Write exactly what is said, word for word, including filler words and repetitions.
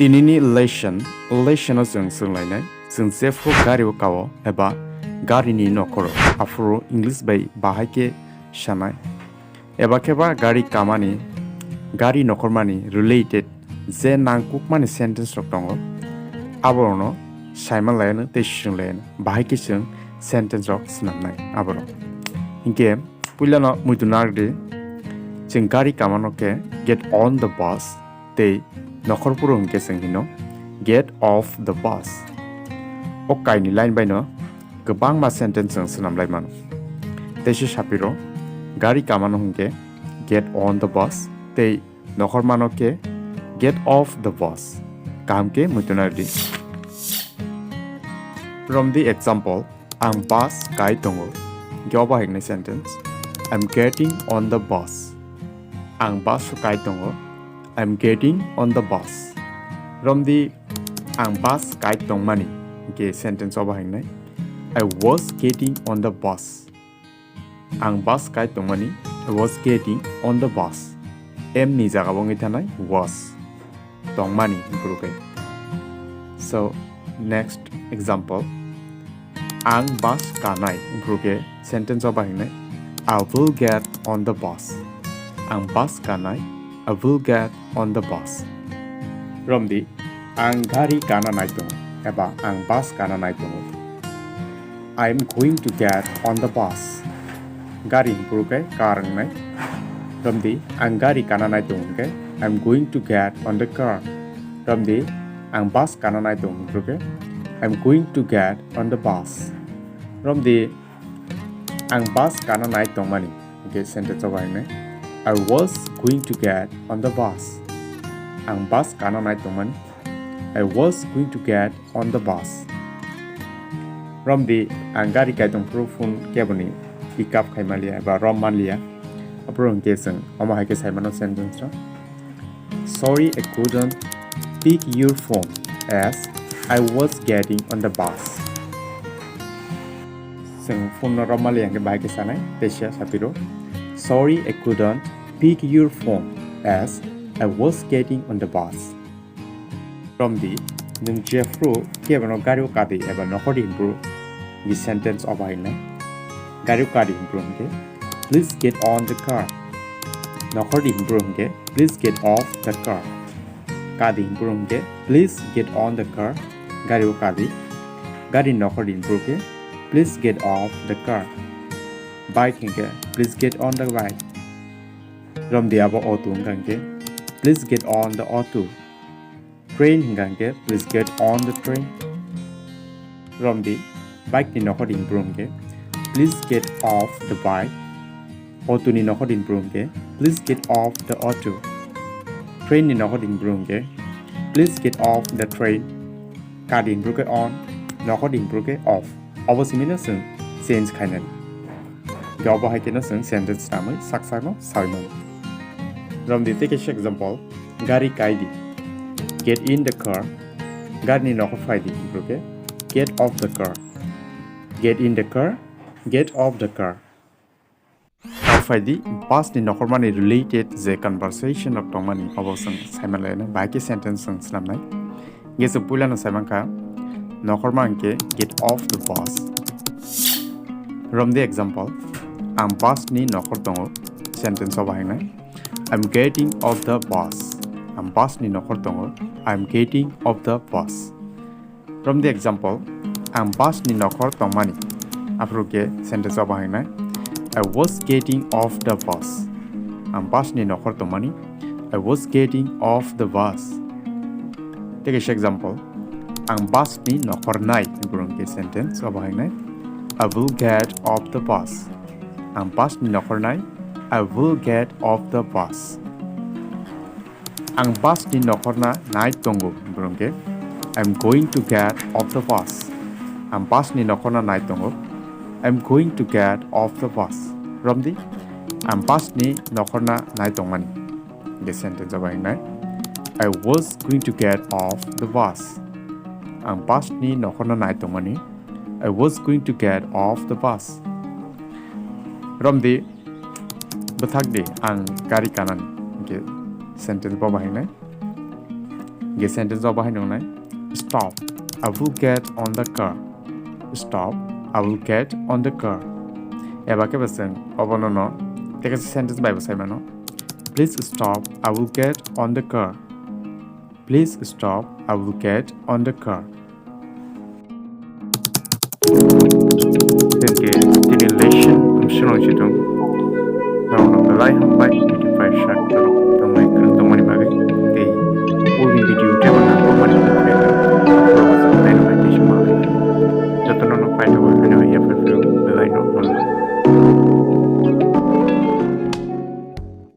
Tinini lesson, lesson-o chwng swnglainai, chwng jephru gari-o kao eba gari-ni nokhoro, aphuru English bai bahai khe sanai. Eba khe ba gari kamani, gari nokhormani related je nangkukmani sentence rok tongo, aborokno saima laiano tei swrwng laiano, bahai khe chwng sentence rok swnamnai aborok. Hinkhe puilano muitu narwkdi, chwng gari kamano khe get on the bus tei nokhor phuru hinkhe chwng hino get off the bus. O kaini line baino kwbangma sentence chwng swnam lai mano. Teisa sapiro, gari kamano hinkhe get on the bus tei nokhormano khe get off the bus. Kaham khe muitu narwkdi. From the example, ang bus kai tongo. Hinkhe obo hai hwnwi sentence, I'm getting on the bus. Ang bus kai tongo. I'm getting on the bus. Romdi, ang bus kai tongmani. Hinkhe sentence obo hai hwnwi, I was getting on the bus. Ang bus kai tongmani, I was getting on the bus. Am ni jaga bo wngwi thanai was. Tongmani hwnphru khe. So, next example. Ang bus kanai hwnphru khe sentence o bahai wngnai, I will get on the bus. Ang bus kanai, I will get on the bus. Romdi, ang gari kana nai tongo eba ang bus kana nai tongo. I am going to get on the bus. Gari hwnphru khe car wngnai. Romdi, ang gari kana nai tongo hwnkhe, I am going to get on the car. Romdi, ang bus kana nai tongo hwnphru khe, I am going to get on the bus. Romdi, ang bus kana nai tongmani. Hwnkhe sentence o bahai wngnai, I was going to get on the bus. Ang bus kana nai tongmani. I was going to get on the bus. Romdi, ang gari kai tongphuru phone keboni pick up khai manliya eba rom manliya. Aphuru hwnkhe chwng omo hai khe sai mano sentence rok. Sorry, I couldn't pick your phone as I was getting on the bus. Chwng phone no rom manliya hwnkhe bahai khe sanai, teisa sapiro. Sorry, I couldn't pick your phone as I was getting on the bus. Romdi, nwng jephru kebono gari o kadi eba nokhordi hwnphru, ni sentence o bahai wngnai. Gari o kadi hwnphru hwnkhe, please get on the car. Nokhordi hwnphru hwnkhe, please get off the car. Kadi hwnphru hwnkhe, please get on the car. Gari o kadi. Gari nokhordi hwnphru khe, please get off the car. Bike hwnkhe, please get on the bike. Romdi abo auto wngkha hwnkhe, please get on the auto. Train hwnkha hwnkhe, please get on the train. Romdi, bike ni nokhordi hwnphru hwnkhe, please get off the bike. Auto ni nokhordi hwnphru hwnkhe, please get off the auto. Train ni nokhordi hwnphru hwnkhe, please get off the train. Kadi hwnphru khe on, nokhordi hwnphru khe off. Obo simi no chwng change khainani. Hwnkhe obo hai kheno chwng sentence swnamwi saksa no sawi mano. Romdi tei kaisa example, gari kaidi. Get in the car. Gari ni nokhor phaidi hwnphru khe, get off the car. Get in the car, get off the car. Tar phaidi, bus ni nokhormani related je conversation rok tongmani obo chwng saimanlaino, bahai khe sentence chwng swnamnai. Hwnkhe chwng puilano saimankha, nokhorma hwnkhe get off the bus. Romdi example, ang bus ni nokhor tongo, sentence o bahai wngnai, I'm getting off the bus. Ang bus ni nokhor tongo, I'm getting off the bus. Romdi example, ang bus ni nokhor tongmani. Aphuru khe sentence o bahai wngnai, I was getting off the bus. Ang bus ni nokhor tongmani. I was getting off the bus. Tei kaisa example, ang bus ni nokhor nai. Hwnphru hwnkhe sentence o bahai wngnai, I will get off the bus. Ang bus ni nokhor nai. I will get off the bus. Ang bus ni nokhorna nai tongo, hwnphru hwnkhe, I'm going to get off the bus. Ang bus ni nokhorna nai tongo. I'm going to get off the bus. Romdi, ang bus ni nokhorna nai tongmani. Hwnkhe sentence o bahai wngnai, I was going to get off the bus. Ang bus ni nokhorna nai tongmani. I was going to get off the bus. Romdi, bwthakdi, ang gari kanani. Hwnkhe sentence bo bahai wngnai. Sentence o bahai nungnai, "Stop, I will get on the car." Stop, I will get on the car. Eba khe bwswng obono no tei sentence bai bo sai mano. "Please stop, I will get on the car." Please stop, I will get on the car. Tini lesson ang sino chitung. Nang belai hambai, twenty-five shot.